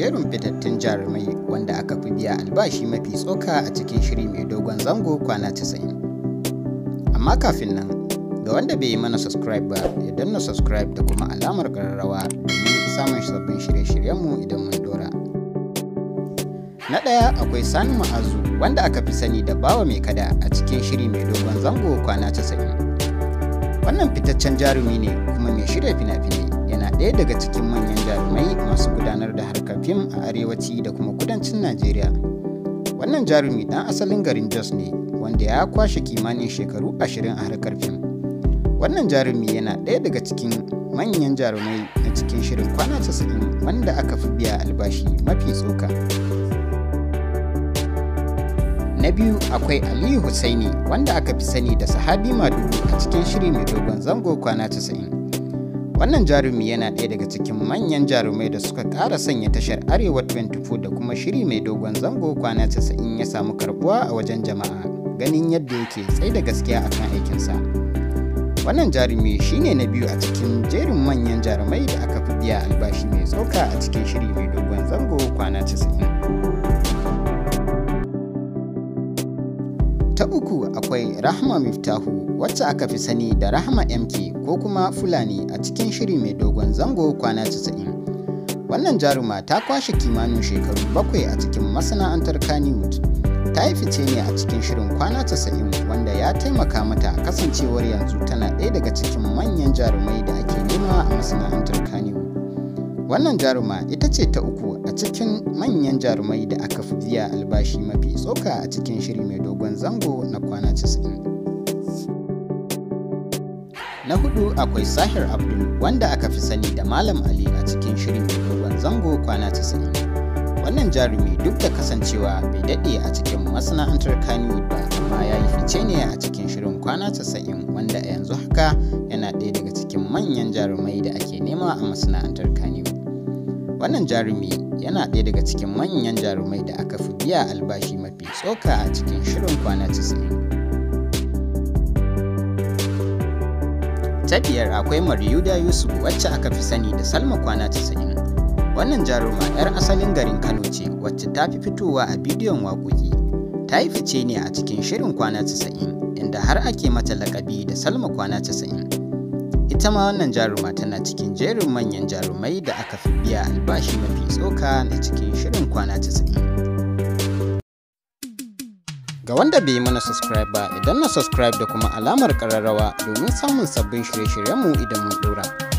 jerin fitattun jarumai wanda aka fi biya albashi mafi tsoka a cikin shiri mai dogon zango kwana 90. Amma kafin nan, ga wanda bai yi mana subscribe ba, ya danna subscribe da kuma alamar ƙararrawa domin samun sabbin shirye-shiryenmu idan mun dora. Na ɗaya akwai Sani Ma'azu wanda aka fi sani da Bawa Mai Kada a cikin shiri mai dogon zango kwana 90. Wannan fitaccen jarumi ne kuma mai shirya fina-finai, yana ɗaya daga cikin manyan jarumai masu gudanar da harkar fim a arewaci da kuma kudancin Najeriya. Wannan jarumi ɗan asalin garin Jos ne wanda ya kwashe kimanin shekaru 20 a harkar fim. Wannan jarumi yana ɗaya daga cikin manyan jarumai na cikin shirin kwana 90 wanda aka fi biya albashi mafi tsoka. Na biyu akwai Aliyu Hussaini wanda aka fi sani da Sahabi Madugu a cikin shiri mai dogon zango kwana 90. Wannan jarumi yana ɗaya daga cikin manyan jarumai da suka ƙara sanya tashar Arewa 24 da kuma shiri mai dogon zango kwana 90 ya samu karɓuwa a wajen jama'a ganin yadda yake tsai da gaskiya akan aikinsa. Wannan jarumi shine na biyu a cikin jerin manyan jarumai da aka fi biya albashi mai tsoka a cikin shiri mai dogon zango kwana 90. Ta uku akwai Rahma Miftahu wacce aka fi sani da Rahma MK ko kuma Fulani a cikin shiri mai dogon zango kwana 90. Wannan jaruma ta kwashe kimanin shekaru 7 a cikin masana'antar Kannywood. Ta yi fice ne a cikin shirin kwana 90 wanda ya taimaka mata kasancewar yanzu tana ɗaya daga cikin manyan jarumai da ake nema a masana'antar Kannywood. Wannan jaruma ita ce ta uku a cikin manyan jarumai da aka fi biya albashi mafi tsoka a cikin shiri mai dogon zango na kwana 90. Na hudu akwai Sahir Abdul wanda aka fi sani da Malam Ali a cikin shiri mai dogon zango kwana 90. Wannan jarumi duk da kasancewa bai daɗe a cikin masana'antar Kannywood ba, amma ya yi fice ne a cikin shirin kwana 90 wanda a yanzu haka yana ɗaya daga cikin manyan jarumai da ake nema a masana'antar Kannywood. Wannan jarumi yana ɗaya daga cikin manyan jarumai da aka fi biya albashi mafi tsoka a cikin shirin kwana 90. Ta biyar akwai Maryuda Yusuf wacce aka fi sani da Salma kwana 90. Wannan jaruma 'yar asalin garin Kano ce wacce ta fi fitowa a bidiyon waƙoƙi. Ta yi fice ne a cikin shirin kwana 90 inda har ake mata laƙabi da Salma kwana 90. Ita ma wannan jaruma tana cikin jerin manyan jarumai da aka fi biya albashi mafi tsoka na cikin shirin kwana 90. Ga wanda bai yi mana subscribe ba, idan na subscribe da kuma alamar ƙararrawa domin samun sabbin shirye-shiryenmu idan mun ɗora.